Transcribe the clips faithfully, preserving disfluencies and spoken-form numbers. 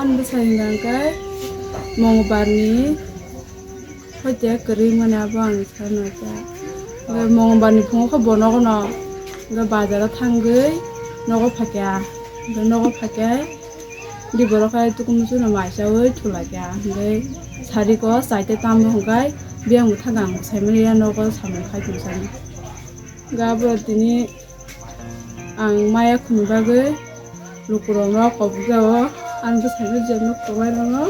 Ani bwsai hwnkha hwnkhe Mongbar ni hoite kwrwi mani abo ang sanai kha. Hwnkhe Mongbar ni phungo khe bo nogo no hwnkhe bazar o thangwi nogo phaikha. Hwnkhe nogo phaikhe di borok khe tukumu chuno mai chawi thulaikha. Hwnkhe sariko chaita tambo hwnkhe biyang bwthakhe ang saimanya nogo samung khai tong sani. Hwnkhe abo tini ang maya khuni bagwi lukurokno kobjao, ang bwsano je nuk tongnairokno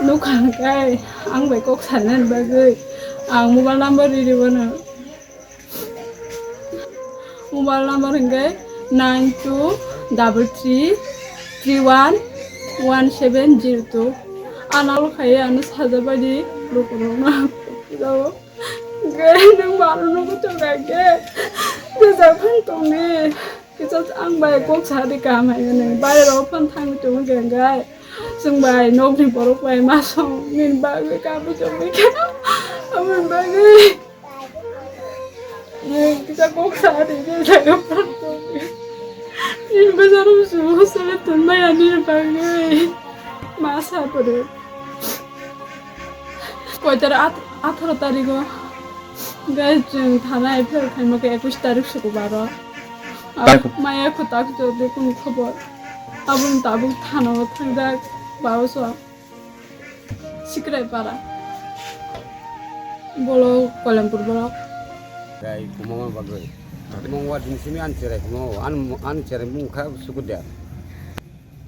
nukha hwnkhe ang bai kok sanani bagwi ang mobile number riri bono. Mobile number hwnkhe nine two double three three one one seven zero two. Ano call khai ano sajabaidi lukurokno kobjao. Hwnkhe nwng baro nugwi tongkha hwnkhe kwchak phano tongdi. Kisa ang bai kok sadi kaham hai hwnwi. Bairok phano thangwi tongo hwnkhe. Chwng bai nokni borok bai ma song nini bagwi kabui tongwi kha. Aboni bagwi nwng kisa kok sadi khe jaga phano tongwi. Nini bwsarok chwng hostel o tonmaya nini bagwi. Ma sa phuru. Koitor at-, atharo tarigo. Hwnkhe chwng thana F I R khaima khe ekush tarik sukubaro. Abo maya kwtak jodi kunu khobor. Aboni tabuk thana o thangjak baoso. Sikrai para. Bolo Koilampur borok. Tei kumungni bagwi. Mungwa din simi ani cherai kumungo. Ani, ani cherai mung kha Sukudia.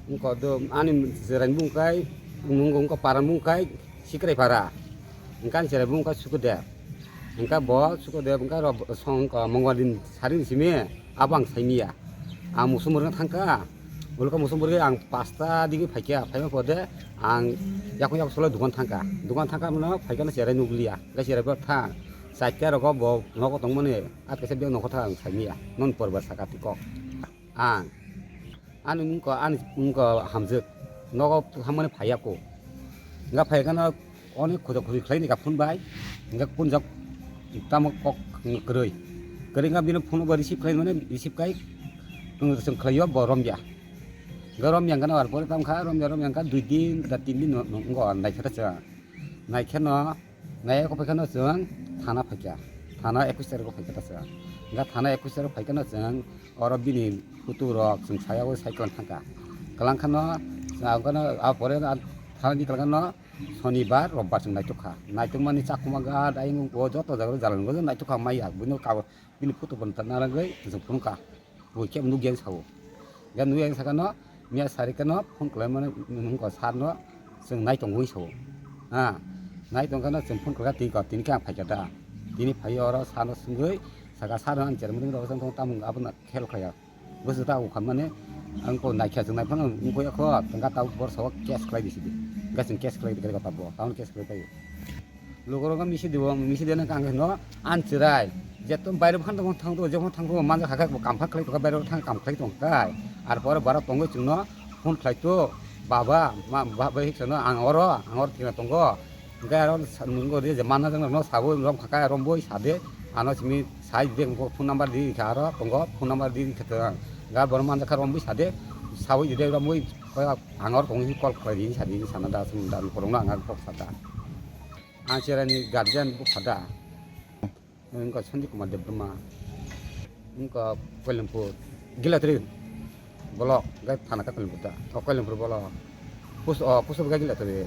Wngkha do ani cherai mung kai, wngkha para mung kai Sikrai para. Wngkha ani cherai mung kha Sukudia. Wngkha bo Sukudia wngkha ro song wngkha Mungwa din sari simi abo ang saimia. Ang musum rwna thangkha. Ulka musum rwgwi ang pasta digi phaikha. Phaima pore ang yakung yakung solo dukan thangkha. Dukan thangkha mano phaikha na cherai nukliya. Ga cherai bo thang. Chaikya rogo bo nogo tongmani. At kaisa bek nokho thang ang saimia. Non porbar saka tikok. Ang. Ani wngkha, ani wngkha hamjwk. Nogo thangmani phaiya ko. Wngkha phaiya kheno onek khoja khoji khlaini kha phone bai. Wngkha phone jak tamo kok kwrwi. Kwrwi wngkha bini phone bo receive khlaimani, receive khai chwng khlaio bo romya. Wngkha romya wngkha ar pore tamkha romya romya wngkha dui din da tin din wngkha naikhe ta chwng. Naikheno, nai eko phaikhe no chwng thana phaikha. Thana ekush tarikh o phaikha ta chwng. Wngkha thana ekush tarikh o phaikhe no chwng oro bini photo rok chwng saya o sai kwlang thangkha. Kwlang khano, chwng abono, a pore a thana di kwlang khano sonibar, robbar chwng naitok kha. Naitokmani chakuma ga dai o joto jaga o jalan go naitok kha maya. Buino ka bini photo bo narwgwi chwng phunukha. Bo khe nukya ang sao. Ga nukya ang sakano, miya sari kano phone khlaimani nungkha sarno chwng nai tongo sao. Ha, nai tongkhano chwng phone khlai tini ko, tini khe ang phaikha da. Tini phai oro sarno swngwi saka sarno ani chermani rok chwng tamung abono khel khlaiya. Bwswk ta ukha mani ang ko naikha chwng naiphano nukya kho, tongkha ta borsa o case khlai di sidi. Ga chwng case khlai di khe ta bo, tamo case khlai paio. Lugurok misi dibo, misi dena kang no an chirai. Jeto baire bokhan tong thang to, jokon thang to manja khakha kam kha khlai to, baire thang kam khlai tong kai. Ar pore bara tongoi chwngno phone khlai to, "Baba, ma, ba, bai hiksa no ang oro, ang oro thina tongo." Hingke aro sa-, nungo ri je mana jang no sabo rom khaka rom boi sade, ano simi sai de ko phone number di kha aro tongo, phone number di kha to. Ga bor manja kha rom boi sade, sabo de rom boi ko ang oro tong call khlai di sadi sana da sum da korong no ang kok sada. Ang cherani guardian bupha da. Wngkha Sanjay Kumar Debbarma. Wngkha Koilampur. Gilatri. Bolok. Gai thana ka Koilampur da. O Koilampur bolok. Pus-, o, Pusap gai Gilatri.